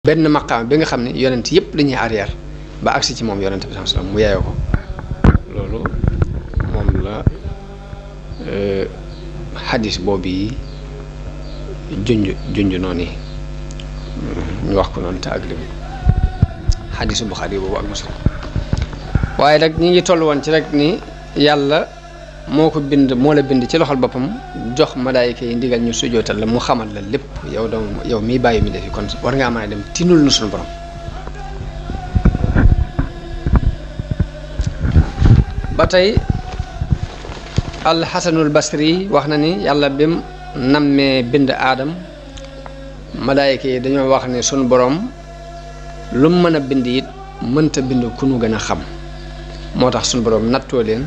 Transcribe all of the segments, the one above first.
benn maqaam bi nga xam ne yonent yëpp dañuy arrière ba agsi ci moom yonent bi sallallahu alayhi wasallam mu yaayoo ko loolu moom la xadis boobu yi junj noonu yi ñu wax ko noonu te ak lim xadisu Buxaari boobu ak Muslim waaye nag ñi ngi toll woon ci rek ni yàlla moo ko bind moo la bind ci loxol boppam jox malaayika yi ndigal ñu sujootal la mu xamal la lépp yow miy bàyyi mi defi kon war ngaa mën a dem tinul nu suñu borom ba tey alxasanul basri wax na ni yàlla bim nammee bind aadam malaayika yi dañoo wax ne suñu borom lu mu mën a bind it mënta bind ku nu gën a xam moo tax suñu borom nattoo leen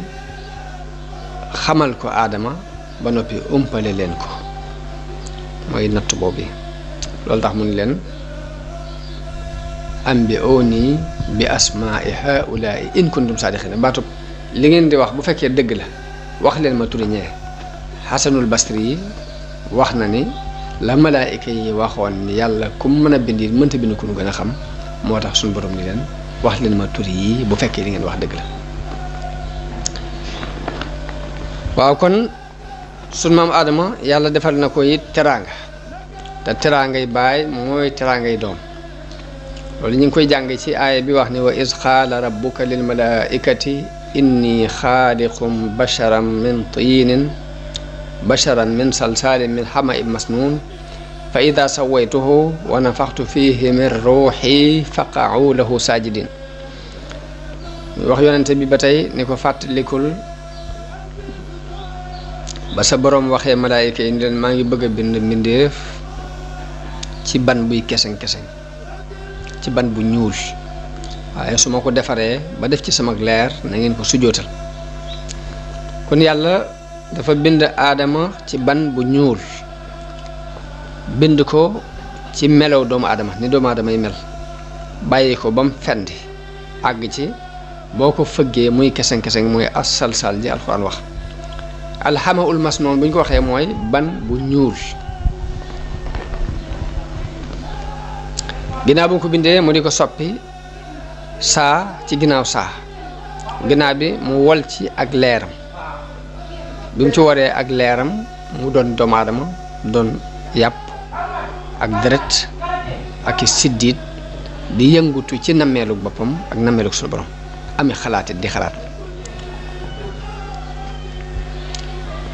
xamal ko aadama ba noppi umpale leen ko mooy natt boobu loolu tax mu ni leen ambi'uuni bi asmaa'i haa'ulaa'i in kuntum saadiqiin baatub li ngeen di wax bu fekkee dëgg la wax leen ma turi ñee xasanul basri yi wax na ni la malaayika yi waxoon ni yàlla ku mën a bind yi mënta bind ku nu gën a xam moo tax suñu borom ni leen wax leen ma turi yi bu fekkee li ngeen wax dëgg la waaw kon sunu maam Adama yàlla defal na ko it teraanga te teraangay baay mooy teraangay doom loolu ñu ngi koy jàng ci aaya bi wax ni wa iz qaala rabbuka lil malaa'ikati inni xaaliqum basharan min salsaalin min hama'in masnuun fa ida sawaytuhu wa nafaxtu fihi min ruuxi faqa'u lahu saajidin wax yonente bi ba tey ni ko fàttalikul ba sa boroom waxee malaayika yi ni leen maa ngi bëgg a bind mbindéef ci ban buy keseng-keseng ci ban bu ñuul waaye su ma ko defaree ba def ci sama leer na ngeen ko sujootal kon yàlla dafa bind aadama ci ban bu ñuul bind ko ci melow doomu aadama ni doomu aadama yi mel bàyyi ko ba mu fendi àgg ci boo ko fëggee muy keseng-keseng mooy as-salsal ji alxuraan wax alxamaul masnoon bu ñu ko waxee mooy ban bu ñuul ginnaaw bu ñu ko bindee mu di ko soppi saa ci ginnaaw saa ginnaaw bi mu wol ci ak leeram bi mu ci waree ak leeram mu doon doomu aadama doon yàpp ak deret ak i siddiit di yëngutu ci nammeelu boppam ak nammeelu suñu borom ami xalaatit di xalaat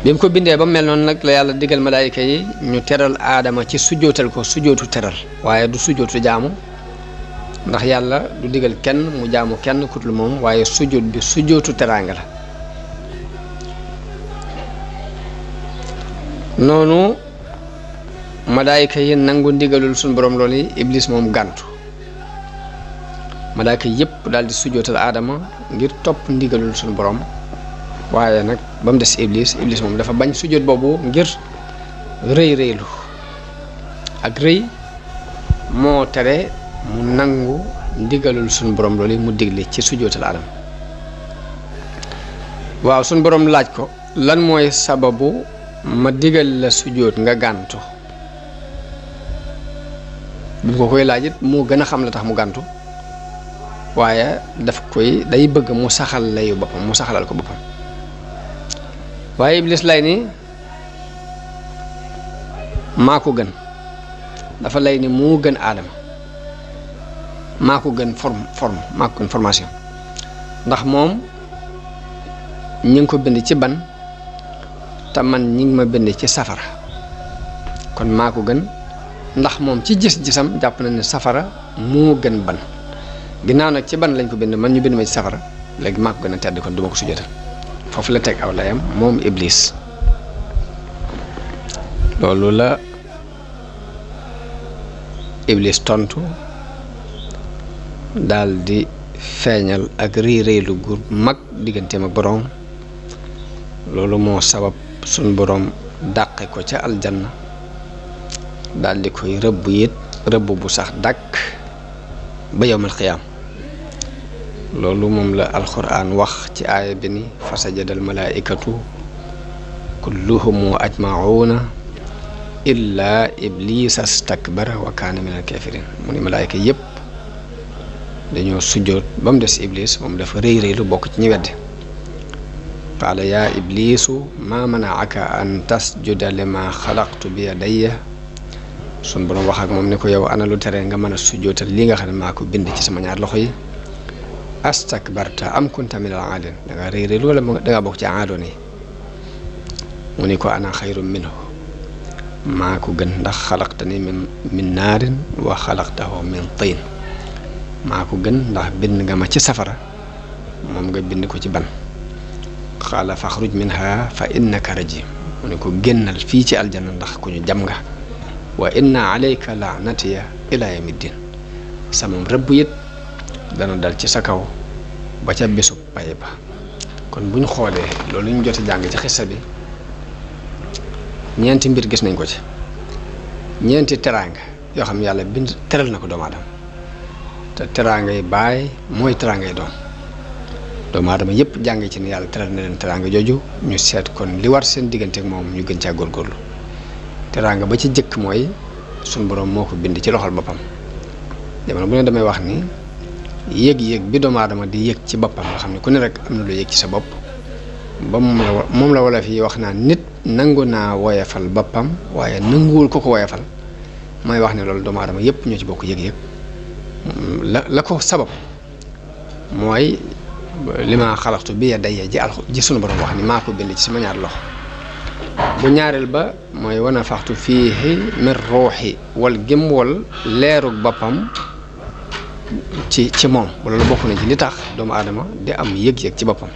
bi mu ko bindee ba mel noonu nag la yàlla digal malaayika yi ñu teral aadama ci sujootal ko sujootu teral waaye du sujootu jaamu ndax yàlla du digal kenn mu jaamu kenn ku dul moom waaye sujoot bi sujootu teraanga la noonu malaayika yi nangu ndigalul suñu borom loolu yi iblis moom gàntu malaayika yépp daal di sujootal aadama ngir topp ndigalul suñu borom waaye nag ba mu des iblis moom dafa bañ sujjóot boobu ngir rëylu ak rëy moo tere mu nangu ndigalul suñu borom loolu mu digle ci sujjóotal aadama waaw suñu borom laaj ko lan mooy sababu ma digal la sujjóot nga gàntu bu ko koy laaj it moo gën a xam la tax mu gàntu waaye day bëgg mu saxal layu boppam mu saxalal ko boppam waaye iblis lay ni maa ko gën dafa lay ni moo gën aadama maa ko gën maa ko gën formation ndax moom ñi ngi ko bind ci ban te man ñi ngi ma bind ci safara kon maa ko gën ndax moom ci gis-gisam jàpp na ne safara moo gën ban ginnaaw nag ci ban lañ ko bind man ñu bind ma ci safara léegi maa ko gën a tedd kon duma ko sujjóotal foofu la teg aw layam moom iblis loolu la iblis tontu daal di feeñal ak réeréelu gu mag digganteem ak boroom loolu moo sabab suñ boroom dàqe ko ca aljanna daal di koy rëbb it rëbb bu sax dàkk ba yawmal qiyaam loolu moom la alxuraan wax ci aaya bi ni fa sajada al malaaikatu kulluhum ajmauna illa iblisa stakbara wa kaana min al kafirin mu ni malaayka yépp dañoo sujjoot ba mu des iblis moom dafa rëy rëy lu bokk ci ñi weddi qaala yaa iblisu ma manaaka an tasjuda lima xalaqtu bi yadayya sun borom wax ak moom ni ko yow ana lu tere nga mën a sujjootal lii nga xam ne maa ko bind ci sama ñaar loxo yi astakbarta am kunta min al aalin da nga rëy rëy wala da nga bokk ci aadoon yi mu ni ko ana xayrum minhu maa ko gën ndax xalaqtani min naarin wa xalaqtahu min tiin maa ko gën ndax bind nga ma ci safara moom nga bind ko ci ban qaala faxruj minha fa innaka rajim mu ne ko génnal fii ci aljanna ndax ku ñu jam nga wa inna alayka laanatiya ila yawmiddin sama rëbb it dana dal ci sa kaw ba ca bésub pay ba kon buñ xoolee loolu ñu jot a jàng ci xissa bi ñeenti mbir gis nañ ko ci ñeenti teraanga yoo xam ne yàlla bind teral na ko doomu aadama te teraanga yi baay mooy teraanga yi doom doomu aadama yépp jàng ci ne yàlla teral na leen teraanga jooju ñu seet kon li war seen diggante ak moom ñu gën caa góorgóorlu teraanga ba ci jëkk mooy suñ borom moo ko bind ci loxol boppam jamono bu ne damay wax ni yëg-yëg bi doomu aadama di yëg ci boppam nga xam ne ku ne rek am na lu yëg ci sa bopp ba moom la wala fii wax naa nit nangu naa woyefal boppam waaye nanguwul ko woyefal mooy wax ne loolu doomu aadama yépp ñoo ci bokk yëg-yëg la ko sabab mooy li ma xalaxtu bi yadayya ji sunu borom wax ni maa ko bind ci sama ñaar loxo bu ñaareel ba mooy wana faxtu fiihi min ruuxi wal gëm wal leerug boppam ci moom loolu bokk na ci li tax doomu aadama di am yëg-yëg ci boppam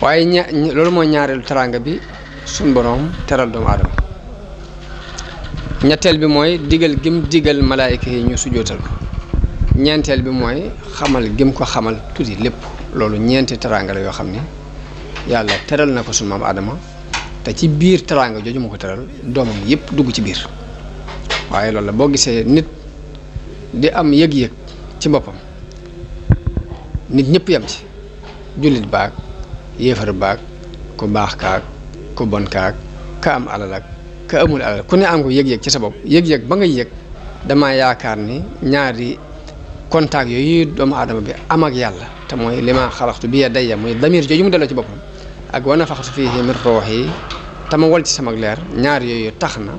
waaye loolu mooy ñaareelu teraanga bi suñ borom teral doomu aadama ñetteel bi mooy digal gim digal malaayika yi ñu sujootal ko ñeenteel bi mooy xamal gim ko xamal tuuti lépp loolu ñeenti teraanga la yoo xam ne yàlla teral na ko suñu maam Adama te ci biir teraanga jooju mu ko teral doomam yépp dugg ci biir waaye loolu la boo gisee nit di am yëg-yëg ci boppam nit ñëpp yam ci jullit baag yéefar baag ku baax kaag ku bon kaag ka am alal ak ka amul alal ku ne am ko yëg-yëg ci sa bopp yëg-yëg ba nga yëg dama yaakaar ni ñaari contact yooyu doomu aadama bi am ak yàlla te mooy li ma xalaxtu bi yadayya muy damir jooju mu delloo ci boppam ak wa nafaxtu fiihi min ruuhi te ma wol ci sama leer ñaar yooyu tax na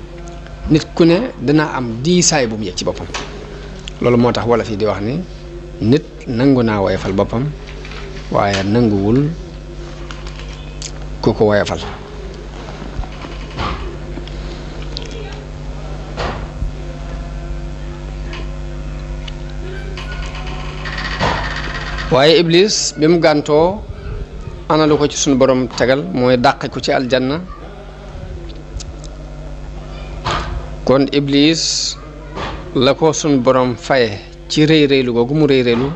nit ku ne dana am diisaay bu mu yëg ci boppam loolu moo tax wala fii di wax ni nit nangu naa woyofal boppam waaye nanguwul ku ko woyofal waaye iblis bi mu gàntoo analu ko ci sunu borom tegal mooy dàqe ko ci aljanna kon iblis la ko sunu borom faye ci rëy rëylu googu mu rëy rëylu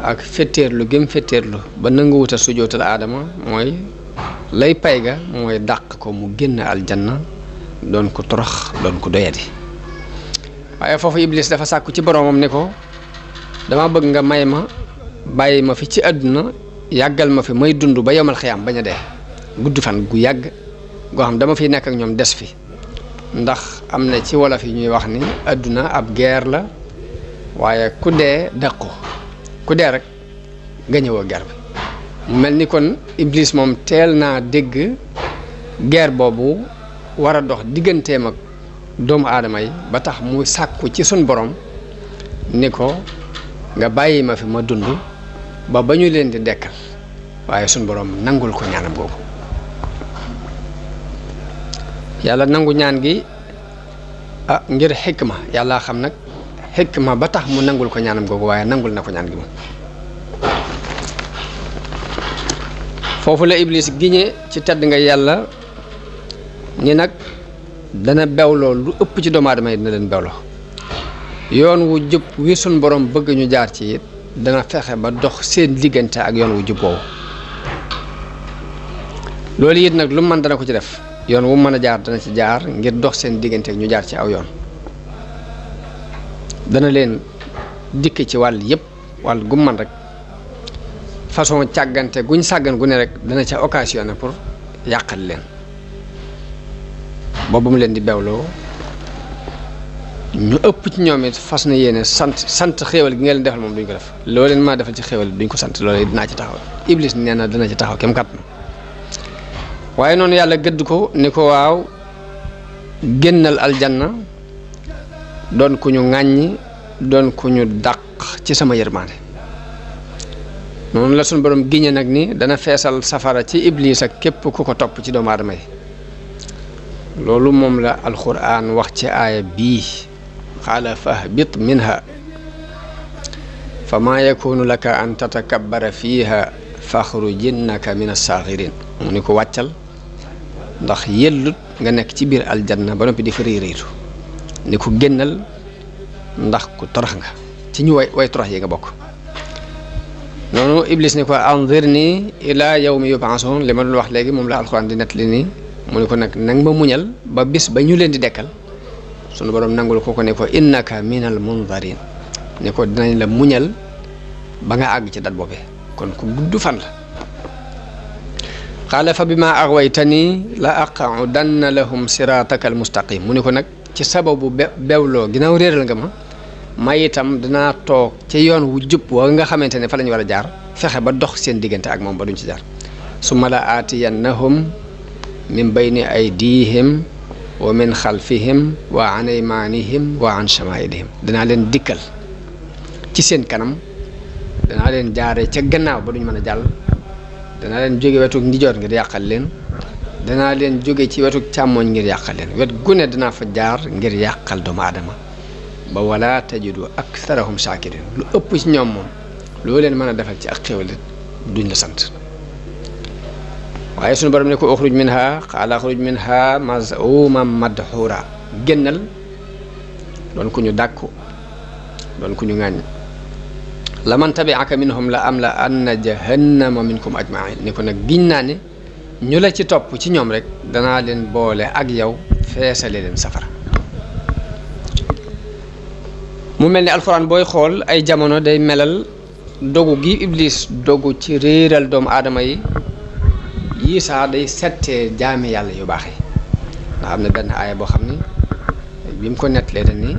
ak fetteerlu gëm fetteerlu ba nanguwut a sujootal aadama mooy lay pay ga mooy dàq ko mu génn aljanna doon ko torox doon ko doyadi waaye foofu iblis dafa sàkku ci boromam ne ko dama bëgg nga may ma bàyyi ma fi ci àdduna yàggal ma fi may dund ba yomal xiyaam bañ a dee gudd fan gu yàgg goo xam dama fiy nekk ak ñoom des fi ndax am na ci wolof yi ñuy wax ni àdduna ab guerre la waaye ku dee dàqu ku dee rek nga ñëwoo guerre bi mu mel ni kon iblis moom teel naa dégg guerre boobu war a dox digganteem ak doomu aadama yi ba tax muy sàkku ci sun borom ni ko nga bàyyi ma fi ma dund ba ñu leen di dekkal waaye sun borom nangul ko ñaanam googu yàlla nangu ñaan gi ngir xikma yàlla xam nag xikma ba tax mu nangul ko ñaanam googu waaye nangul na ko ñaan gi moom foofu la iblis giñe ci tedd nga yàlla ni nag dana bewloo lu ëpp ci doomu aadama yi dina leen bewloo yoon wu jub wi sun borom bëgg ñu jaar ci it dana fexe ba dox seen diggante ak yoon wu jub woowu loolu it nag lu mu mën dana ko ci def yoon wu mën a jaar dana ci jaar ngir dox seen diggante ak ñu jaar ci aw yoon dana leen dikk ci wàll yépp wàll gu man rek façon càggante guñ sàggan gu ne rek dana ca occasionné pour yàqal leen boobu mu leen di bewloo ñu ëpp ci ñoom it fas na yéene sant xéewal gi nga leen defal moom duñ ko def loo leen maa defal ci xéewal duñ ko sant loolu dinaa ci taxaw iblis nee na dina ci taxaw kem kàttan waaye noonu yàlla gëdd ko ni ko waaw génnal aljanna doon ku ñu ŋàññi doon ku ñu dàq ci sama yërmaande noonu la suñu borom giñe nag ni dana feesal safara ci iblis ak képp ku ko topp ci doomu aadama yi loolu moom la alquran wax ci aaya bii qaala fahbit minha fa maa yakunu laka an tatakabbara fiiha faxrujinnaka min as-saaxirin mu ni ko wàccal ndax yellut nga nekk ci biir aljanna ba noppi di fa réeréetu ni ko génnal ndax ku torox nga ci ñu way torox yi nga bokk noonu iblis ni ko anzirni ila yawmi yub'asun li ma doon wax léegi moom la alxuraan di nettali nii mu ni ko nag nang ma muñal ba bis ba ñu leen di dekkal sunu borom nangul ko ne ko innaka minal munzarin ni ko dinañ la muñal ba nga àgg ci dat boobee kon ku gudd fan la qaala fa bima aghwaytani la aq'udanna lahum siratakal mustaqim mu ni ko nag ci sababu bewloo ginnaaw réeral nga ma itam dinaa toog ci yoon wu jub wa nga xamante ne fa la ñu war a jaar fexe ba dox seen diggante ak moom ba duñ ci jaar summa la aatiyannahum min bayni aydihim wa min xalfihim wa an aymanihim wa an shamailihim danaa leen dikkal ci seen kanam danaa leen jaare ca gannaaw ba duñ mën a jàll danaa leen jóge wetu ndijoor ngir yàqal leen danaa leen jóge ci wetu càmmooñ ngir yàqal leen wet gune danaa fa jaar ngir yàqal doomu aadama ba wala tajidu aktharahum shakirin lu ëpp ci ñoom moom loo leen mën a defal ci ak xéwal duñ la sant waaye sunu borom ne ko uxruj minha qaala uxruj minha maz'uman madhura génnal doon ku ñu dàkku doon ku ñu ŋàññ la man tabi'aka minhum la am la anna jahannama minkum ajma'in ni ko nag giñ naa ne ñu la ci topp ci ñoom rek danaa leen boole ak yow feesale leen safara mu mel ni alxuraan booy xool ay jamono day melal dogu gi iblis dogu ci réeral doomu aadama yi yii saa day settee jaami yàlla yu baax yi ndax am na benn aaya boo xam ni bi mu ko nettalee dañ ni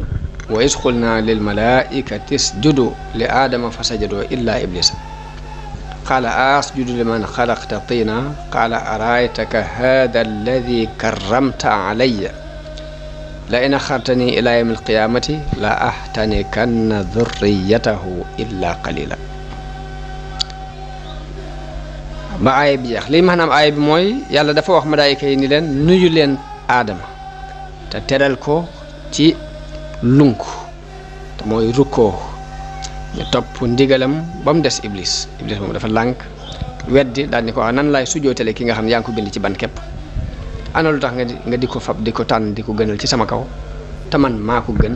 wa iz qulna lil malaikati isjudu li aadama fa sajadoo illa iblisa qaala asjudu liman xalaqta tina qaala araaytaka hada alladi karramta alayya la in axartani ila yawmi alqiyamati la ahtanikanna dhurriyatahu illa qalila ba aaya bi jeex lii maanaam aaya bi mooy yàlla dafa wax malaayika yi ni leen nuyu leen aadama te teral ko ci lunk te mooy rukkoo ñu topp ndigalam ba mu des iblis moom dafa lànk weddi daal ni ko wax nan laay sujootale ki nga xam ne yaa ngi ko bind ci ban képp ana lu tax nga di ko fab di ko tànn di ko gënal ci sama kaw te man maa ko gën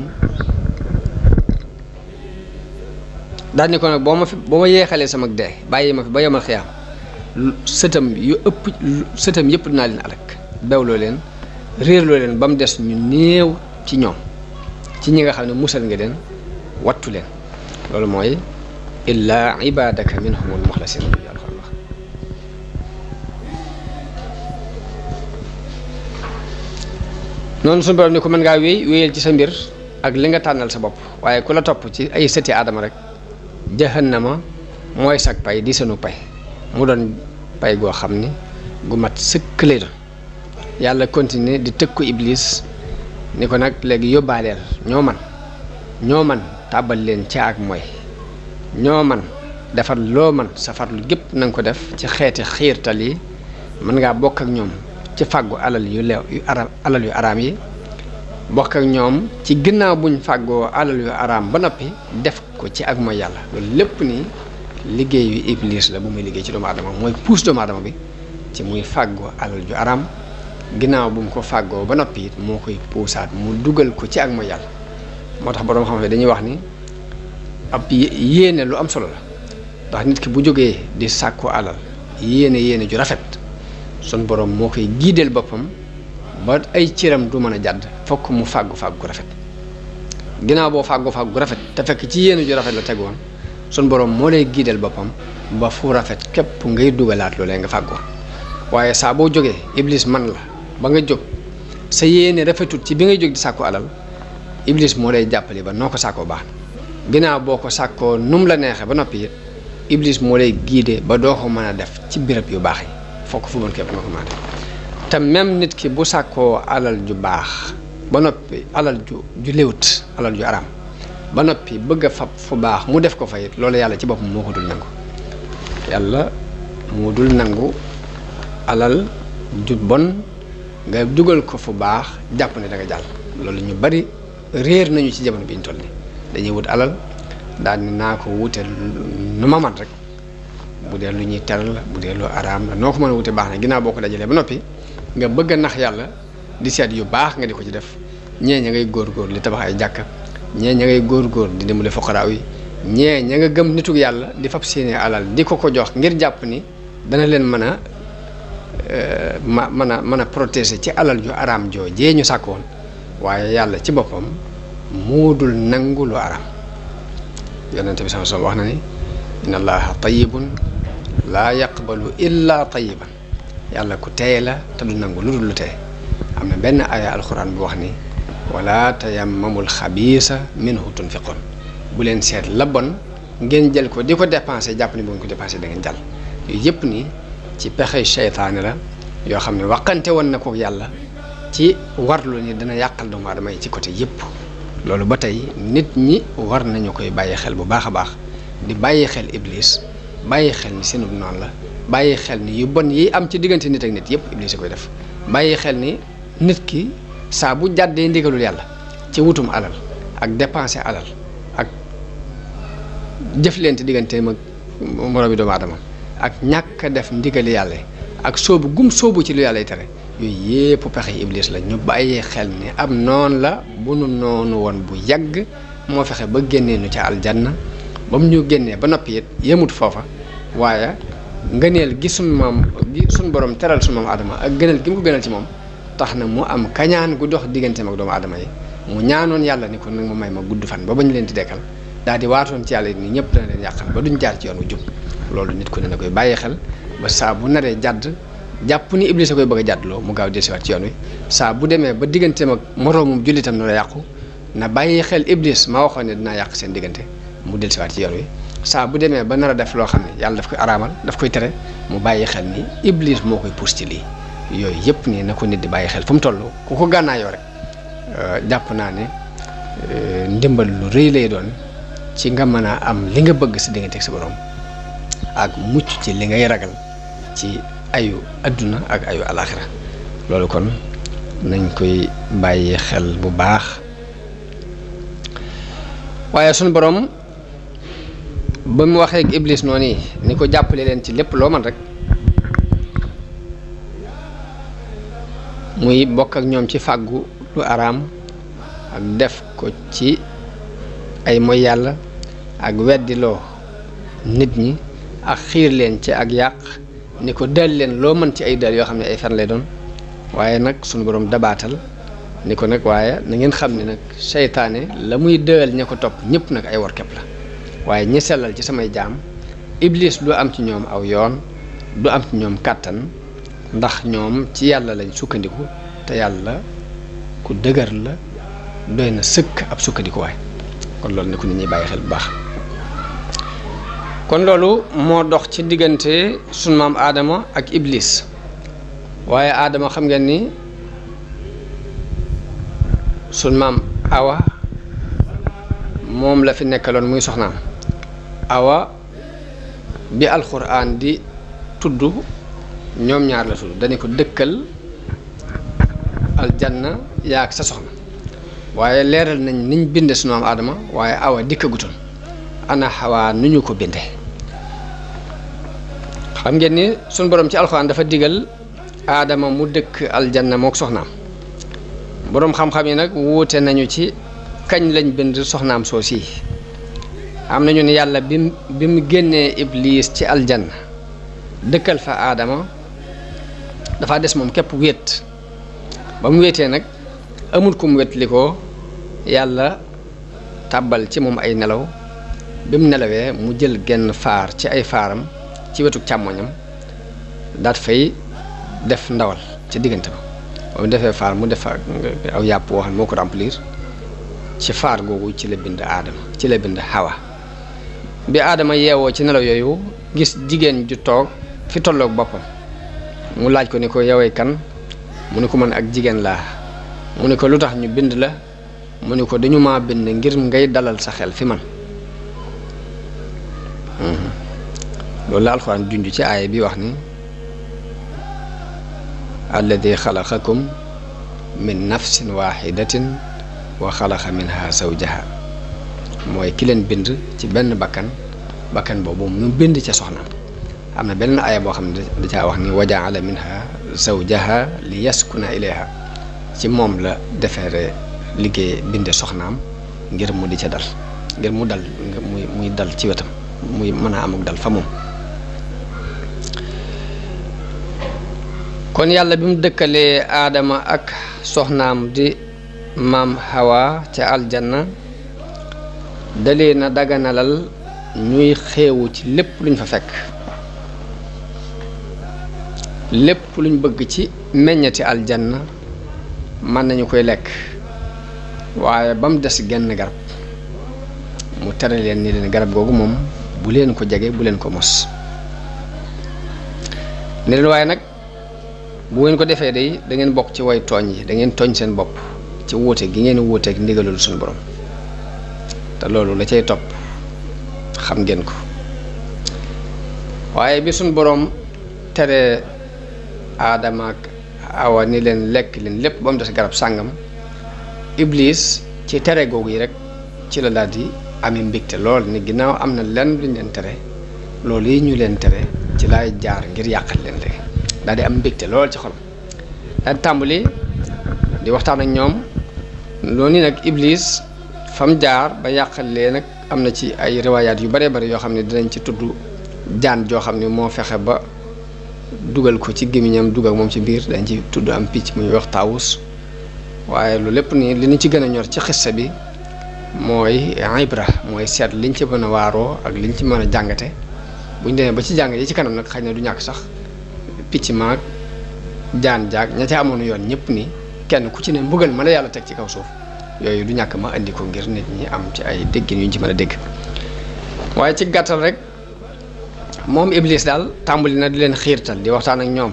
daal ni ko nag boo ma yeexalee sama dee bàyyi ma fi ba yomal xiyaam sëtam yëpp dinaa leen alak bewloo leen réerloo leen ba mu des ñu néew ci ñoom ci ñi nga xam ne musal nga leen wattu leen loolu mooy illa ibadaka minhumul muxlasin noonu suñu borom ni ko mën ngaa wéyal ci sa mbir ak li nga tànnal sa bopp waaye ku la topp ci ay sëti aadama rek jahannama mooy sag pay di seenu pay mu doon pay goo xam ni gu mat sëkk lay doon yàlla continuer di tëkku iblis ni ko nag léegi yóbbaaleel ñoo man tàbbal leen ci ak mooy ñoo man defar loo man safarlu gépp na nga ko def ci xeeti xiirtal yi mën ngaa bokk ak ñoom ci fàggu alal yu araam yi bokk ak ñoom ci ginnaaw buñ fàggoo alal yu araam ba noppi def ko ci ak mooy yàlla loolu lépp ni liggéeyu iblis la bu muy liggéey ci doomu aadama mooy puus doomu aadama bi ci muy fàggoo alal ju araam ginnaaw bu mu ko fàggoo ba noppi it moo koy puusaat mu dugal ko ci ak mooy yàlla moo tax boroom xam-xam dañuy wax ni ab yéene lu am solo la ndax nit ki bu jógee di sàkku alal yéene ju rafet sun borom moo koy giideel boppam ba ay cëram du mën a jàdd fokk mu fàggu gu rafet ginnaaw boo fàggu gu rafet te fekk ci yéene ju rafet la tegoon sun borom moo lay giideel boppam ba fu rafet képp ngay dugalaat loolee nga fàggoo waaye saa boo jógee iblis man la ba nga jóg sa yéene rafetut ci bi ngay jóg di sàkku alal iblis moo lay jàppale ba noo ko sàkkoo baax na ginnaaw boo ko sàkkoo num la neexee ba noppi iblis moo lay guider ba doo ko mën a def ci béréb yu baax yi fokk fu bon képp nga ko mën a def te même nit ki bu sàkkoo alal ju baax ba noppi alal ju léwut alal ju araam ba noppi bëgg a fab fu baax mu def ko fa it loolu yàlla ci boppam moo ko dul nangu yàlla moo dul nangu alal ju bon nga dugal ko fu baax jàpp ne da nga jàll loolu ñu bari réer nañu ci jamono bi ñu toll ni dañuy wut alal daal ni naa ko wute nu ma man rek bu dee lu ñuy teral la bu dee lu araam la noo ko mën a wute baax na ginnaaw boo ko dajalee ba noppi nga bëgg a nax yàlla di seet yu baax nga di ko ci def ñee ña ngay góor-góor li tabax ay jàkka ñee ña ngay góor-góor di dimbali fuqaraaw yi ñee ña nga gëm nitug yàlla di fab seeni alal di ko jox ngir jàpp ni dana leen mën a mën a protéger ci alal ju araam joo jee ñu sàkk woon waaye yàlla ci boppam moo dul nangu lu araam yonente bi sama sama wax na ni inna allaha tayyibun laa yaqbalu illa tayyiban yàlla ku teey la te du nangu lu dul lu teey am na benn aaya alxuraan bu wax ni wala tayammamul xabiisa minhu tunfiqun bu leen seet la bon ngeen jël ko di ko dépensé jàpp ni bu ngeen ko dépensé da ngeen jàll yooyu yëpp ni ci pexe seytaane la yoo xam ne waxante woon na ko yàlla ci warlu ni dana yàqal doomu aadama yi ci côté yëpp loolu ba tey nit ñi war nañu koy bàyyi xel bu baax a baax di bàyyi xel iblis bàyyi xel ni seenub noonu la bàyyi xel ni yu bon yi am ci diggante nit ak nit yëpp iblis a koy def bàyyi xel ni nit ki saa bu jàddee ndigalul yàlla ci wutum alal ak dépensé alal ak jëflante digganteem ak moroomi doomu aadama ak ñàkk a def ndigali yàlla ak soobu gum soobu ci lu yàlla tere yooyu yépp pexe iblis la ñu bàyyee xel ni am noon la bu nu noonu woon bu yàgg moo fexe ba génnee nu ca aljanna ba mu ñu génnee ba noppi it yemut foofa waaye ngëneel gi suñ moom gi suñ borom teral suñ moom aadama ak gënal gi mu ko gënal ci moom tax na mu am kañaan gu dox digganteem ak doomu aadama yi mu ñaanoon yàlla ni ko nag ma may ma gudd fan ba bañ leen di dekkal daal di waatoon ci yàlla ni ñëpp dana leen yàqal ba duñ jaar ci yoon wu jub loolu nit ku ne na koy bàyyi xel ba saa bu naree jàdd jàpp ni iblis a koy bëgg a jàddloo mu gaaw dellusiwaat ci yoon wi saa bu demee ba digganteem ak moroomum jullitam na la yàqu na bàyyi xel iblis ma waxoon ne dinaa yàq seen diggante mu dellusiwaat ci yoon wi saa bu demee ba nar a def loo xam ne yàlla daf koy araamal daf koy tere mu bàyyi xel ni iblis moo koy pousse ci lii yooyu yëpp nii na ko nit di bàyyi xel fu mu toll ku ko gànnaayoo rek jàpp naa ne ndimbal lu rëy lay doon ci nga mën a am li nga bëgg sa diggante ak sa borom ak mucc ci li ngay ragal ci ayu adduna ak ayu alaxira loolu kon nañ koy bàyyi xel bu baax waaye sunu borom ba mu waxee ak iblis noonu ni ko jàppale leen ci lépp loo man rek muy bokk ak ñoom ci fàggu lu araam ak def ko ci ay moy yàlla ak weddiloo nit ñi ak xiir leen ci ak yàq ni ko dal leen loo mën ci ay dal yoo xam ne ay fen lay doon waaye nag sunu borom dabaatal ni ko nag waaye na ngeen xam ne nag seytaane la muy dëgal ña ko topp ñëpp nag ay war képp la waaye ñi sellal ci samay jaam iblis du am ci ñoom aw yoon du am ci ñoom kàttan ndax ñoom ci yàlla lañ sukkandiku te yàlla ku dëgër la doy na sëkk ab sukkandikuwaay kon loolu ne ku nit ñi bàyyi xel bu baax kon loolu moo dox ci diggante sunu maam Adama ak iblis waaye Adama xam ngeen ni sunu maam Awa moom la fi nekkaloon muy soxnaam Awa bi alxuraan di tudd ñoom ñaar la tudd dañu ko dëkkal aljanna yaa ak sa soxna waaye leeral nañ niñ binde sunu maam Adama waaye Awa dikkagutoon ana Xawaa nu ñu ko binde xam ngeen ni sunu borom ci alxuraan dafa digal Adama mu dëkk aljanna mook soxnaam boroom xam-xam yi nag wuute nañu ci kañ lañ bind soxnaam soosi am nañu ne yàlla bi mu génnee iblis ci aljanna dëkkal fa Adama dafa des moom képp wéet ba mu wéetee nag amul ku mu wétli ko yàlla tàbbal ci moom ay nelaw bi mu nelawee mu jël genn faar ci ay faaram ci wetu càmmoñam daat fay def ndawal ci diggante ba ba mu defee faar mu def aw yàpp woo xam ne moo ko remplir ci faar googu ci la bind aadama ci la bind Hawa bi aadama yeewoo ci nelaw yooyu gis jigéen ju toog fi tolloog boppam mu laaj ko ni ko yowee kan mu ni ko man ak jigéen laa mu ni ko lu tax ñu bind la mu ni ko dañu maa bind ngir ngay dalal sa xel fi man loolu la alxuraan junj ci aaya bi wax ni alladi xalaqakum min nafsin waxidatin wa xalaqa minha zawjaha mooy ki leen bind ci benn bakkan boobu mu bind ca soxnaam am na benn aaya boo xam ne da caa wax ni wa jaala minha zawjaha li yaskuna ilayha ci moom la defeere liggéey binde soxnaam ngir mu di ca dal ngir mu dal muy dal ci wetam muy mën a am ak dal fa moom kon yàlla bi mu dëkkalee aadama ak soxnaam di maam Hawa ca aljanna dalee na daganalal ñuy xeewu ci lépp luñ fa fekk lépp luñ bëgg ci meññati aljanna mën nañu koy lekk waaye ba mu des genn garab mu tere leen ni leen garab googu moom bu leen ko jege bu leen ko mos ne leen waaye nag bu ngeen ko defee day da ngeen bokk ci way tooñ yi da ngeen tooñ seen bopp ci wuute gi ngeen wuuteeg ndigalul suñu borom te loolu la cay topp xam ngeen ko waaye bi suñu borom tere aadama ak Awa ni leen lekk leen lépp ba mu des garab sàngam Iblis ci tere googu yi rek ci la daal di amee mbégte lool ni ginnaaw am na lenn luñ leen tere loolu yi ñu leen tere ci laay jaar ngir yàqal leen léegi daal di am mbégte lool ci xol daal di tàmbali di waxtaan ak ñoom loolu nag Iblis fam jaar ba yàqal leen nag am na ci ay riwaayaat yu bare bari yoo xam ne dinañ ci tudd jaan joo xam ne moo fexe ba dugal ko ci gémmiñam dugal moom ci biir dañ ci tudd am picc muy wax taawus waaye lu lépp nii li ñu ci gën a ñor ci xissa bi mooy ibra mooy seet liñ ci mën a waaroo ak liñ ci mën a jàngate buñ demee ba ci jàng yi ci kanam nag xëy na du ñàkk sax picc maag jaan jaag ña ca amoon yoon ñëpp ni kenn ku ci ne mbugal ma la yàlla teg ci kaw suuf yooyu du ñàkk ma indi ko ngir nit ñi am ci ay déggin yu ñu ci mën a dégg waaye ci gàttal rek moom Iblis daal tàmbali na di leen xiirtal di waxtaan ak ñoom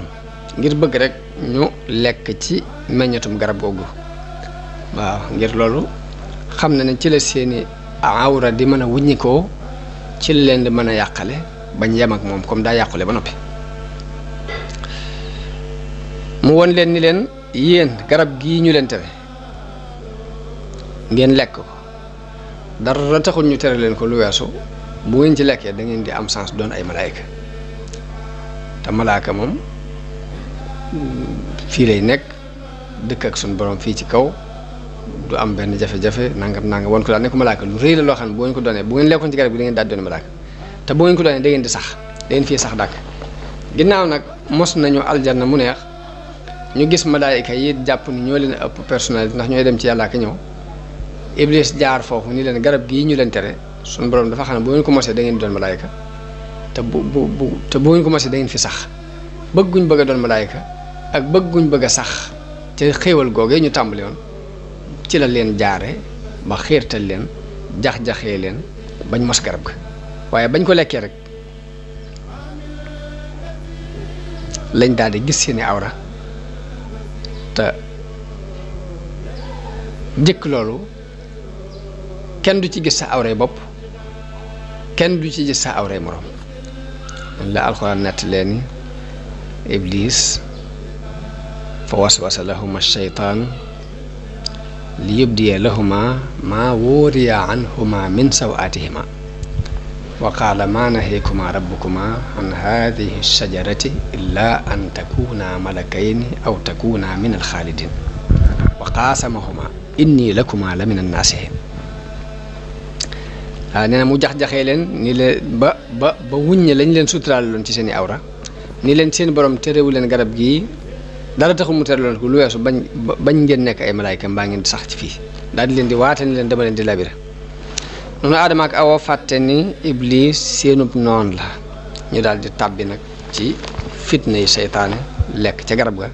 ngir bëgg rek ñu lekk ci meññatum garab googu waaw ngir loolu xam na ne ci la seeni awra di mën a wuññikoo ci la leen di mën a yàqale bañ yem ak moom comme daa yàqule ba noppi mu won leen ni leen yéen garab gii ñu leen tere ngeen lekk ko dara taxul ñu tere leen ko lu weesu bu ngeen ci lekkee da ngeen di am chance doon ay malaayka te malaaka moom fii lay nekk dëkk ak suñu borom fii ci kaw du am benn jafe-jafe nangam won ko daal ne ko malaaka lu rëy la loo xam ne bu ngeen ko doonee bu ngeen lekkoon ci garab gi da ngeen daal doon malaaka te bu ngeen ko doonee da ngeen di sax da ngeen fii sax dàkk ginnaaw nag mos nañu aljanna mu neex ñu gis malaayka yi jàpp ni ñoo leen ëpp personnalité ndax ñooy dem ci yàlla ak ñëw Iblis jaar foofu ni leen garab gii ñu leen tere suñu borom dafa xam ne bu ngeen ko mosee da ngeen di doon malaayka te bu ngeen ko mosee da ngeen fi sax bëgguñ bëgg a doon malaayka ak bëgguñ bëgg a sax te xéewal googee ñu tàmbali woon ci la leen jaare ba xiirtal leen jax-jaxee leen bañ mos garab ga waaye bañ ko lekkee rek lañ daal di gis seeni awra te njëkk loolu kenn du ci gis sa awray bopp kenn du ci gis sa awray moroom la alxuraan nett leen Iblis fa waswasa lahuma shaytaan li yubdiya lahuma maa wuriya anhuma min sawaatihima wa qaala maa naheekuma rabbukuma an haadihi shajarati illa an takuna malakayni aw takuna min alxaalidin wa qaasamahuma inni lakuma la min annaasihin nee na mu jax-jaxee leen ni leen ba wuññe lañ leen suturaal loon ci seen i awra ni leen seen borom terewu leen garab gii dara taxul mu tere loon ko lu weesu bañ ngeen nekk ay malaayka mbaa ngeen sax ci fii daal di leen di waate ni leen dama leen di labira noonu Adama ak Awa fàtte ni Iblis seenub noon la ñu daal di tàbbi nag ci fitna yi seytaane lekk ca garab ga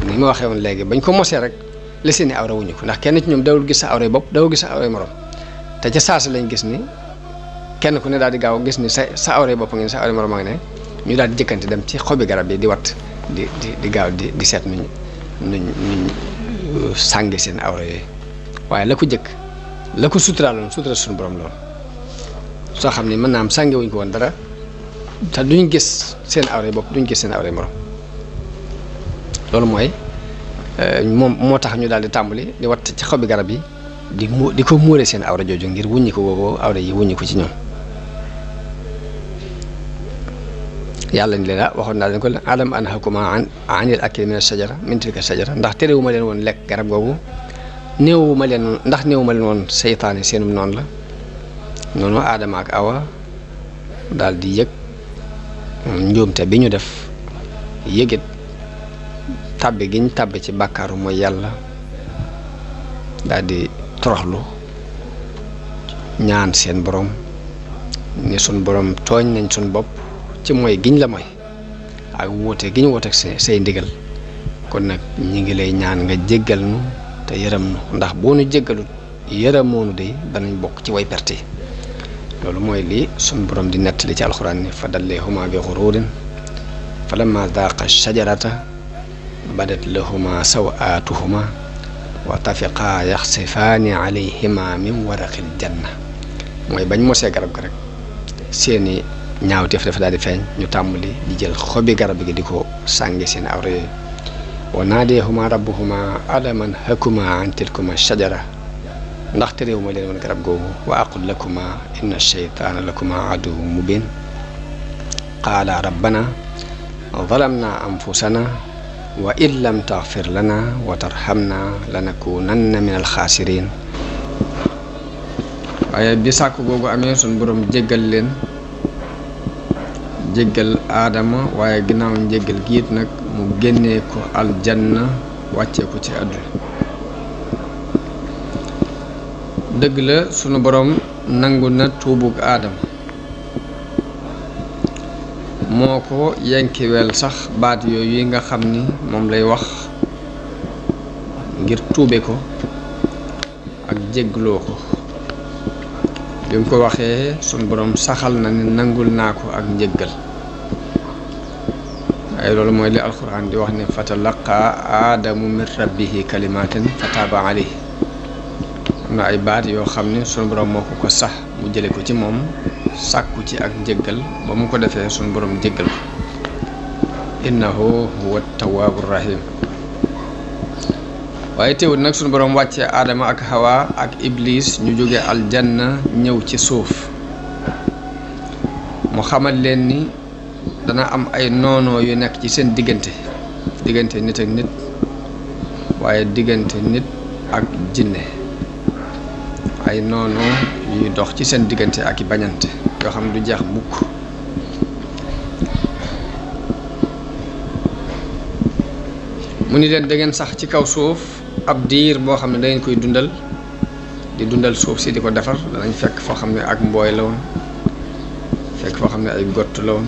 ni ma waxee woon léegi bañ ko mosee rek la seeni awra wuñu ko ndax kenn ci ñoom dawul gis sa awray bopp dawul gis sa awray morom te ca saasa lañ gis ni kenn ku ne daal di gaaw gis ni sa awray bopp ngeen sa awray morom a ngi ne ñu daal di jëkkante dem ci xobi garab yi di wat di gaaw di seet nuñ sànge seen awra yooyu waaye la ko jëkk la ko suturaaloon sutura suñu borom loolu soo xam ni mën naa am sànge wuñ ko woon dara te duñ gis seen awray bopp duñ gis seen awray morom loolu mooy moom moo tax ñu daal di tàmbali di wat ci xobi garab yi di ko muure seen awra jooju ngir wuññi ko boobu awra yi wuññi ko ci ñoom yàlla ni leen waxoon naa leen ko alam anhakuma anil akli min ashajara min tilka shajara ndax terewuma leen woon lekk garab googu néewuma leen woon seytaane seenum noonu la noonu aadama ak awa daal di yëg njuumte bi ñu def yëgit tàbbi giñ tàbbi ci bàkkaaru mooy yàlla daal di toroxlu ñaan seen borom ni sun borom tooñ nañ sun bopp ci mooy giñ la mooy ak woote giñ woote ak say ndigal kon nag ñi ngi lay ñaan nga jéggal nu te yërëm nu ndax boo nu jéggalut yërëmoonu de danañ bokk ci way perte loolu mooy lii sun borom di nettali ci alxuraan ni fa dalleehuma bi xuruurin fa lamma daaqa shajarata badat lahuma sawaatuhuma wa tafiqaa yaxsifaani alayhima min waraqil janna mooy bañ mosee garab ga rek seeni ñaawteef dafa daal di feeñ ñu tàmbali di jël xobi garab gi di ko sànge seen awra yooyu wa naadeehuma rabbuhuma alam anhakuma an tilkuma shajara ndax terewuma leen woon garab googu wa aqul lakuma inna shaytaana lakuma aduwwun mubin qaala rabbana zalamna anfusana wa in lam taghfir lana wa tarhamna lanakunanna min alxaasirin waaye bi sàkk googu amee sun borom jéggal leen jéggal aadama waaye ginnaaw njéggal giit nag mu génnee ko aljanna wàccee ko ci àdduna dëgg la sunu borom nangu na tuubug aadama moo ko yenkiweel sax baat yooyu yi nga xam ni moom lay wax ngir tuube ko ak jéggloo ko bi mu ko waxee sunu borom saxal na ni nangul naa ko ak njéggal ay loolu mooy li alquran di wax ne fatalaqaa aadamu min rabbihi kalimatin fataaba alayhi am na ay baat yoo xam ne sunu borom moo ko sax mu jële ko ci moom sàkku ci ak njéggal ba mu ko defee sunu borom jéggal ko innahu huwa tawaabu rahim waaye teewul nag sunu borom wàccee aadama ak hawa ak iblis ñu jóge aljanna ñëw ci suuf mu xamal leen ni dana am ay noonoo yu nekk ci seen diggante nit ak nit waaye diggante nit ak jinne ay noonoo yuy dox ci seen diggante ak i bañante yoo xam ne du jeex mukk mu ni leen da ngeen sax ci kaw suuf ab diir boo xam ne da ngeen koy dundal di dundal suuf si di ko defar danañ fekk foo xam ne ak mbooy la woon fekk foo xam ne ay gott la woon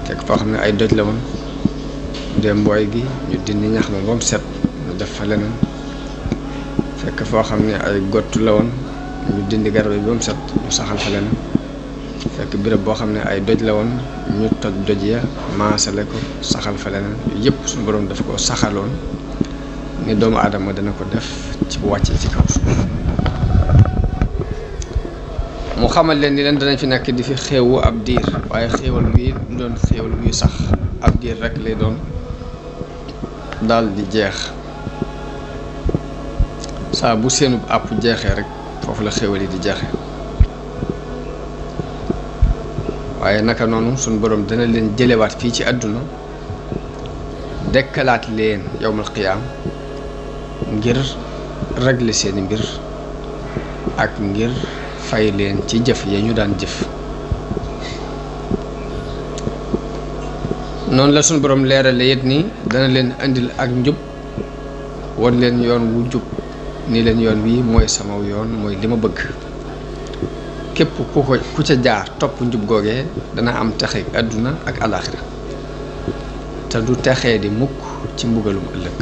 fekk foo xam ne ay doj la woon bu dee mbooy gi ñu dindi ñax ma ba mu set ñu def fa leneen fekk foo xam ne ay gott la woon ñu dindi garab yi ba mu set ñu saxal fa leneen fekk béréb boo xam ne ay doj la woon ñu toj doj ya maasale ko saxal fa leneen yëpp suñu borom dafa ko saxaloon ni doomu aadama dana ko def ci bu wàccee ci kaw suuf mu xamal leen ni leen danañ fi nekk di fi xéewu ab diir waaye xéewal gi du doon xéewal guy sax ab diir rek lay doon daal di jeex saa bu seenub àpp jeexee rek foofu la xéewal yi di jeexee waaye naka noonu suñu borom dana leen jëlewaat fii ci àdduna dekkalaat leen yawmal qiyaam ngir régler seeni mbir ak ngir fay leen ci jëf ya ñu daan jëf noonu la suñu borom leerale it ni dana leen indil ak njub won leen yoon wu jub ni leen yoon wi mooy sama yoon mooy li ma bëgg képp ku ca jaar topp njub googee dana am texe àdduna ak alaaxira te du texee di mukk ci mbugalum ëllëg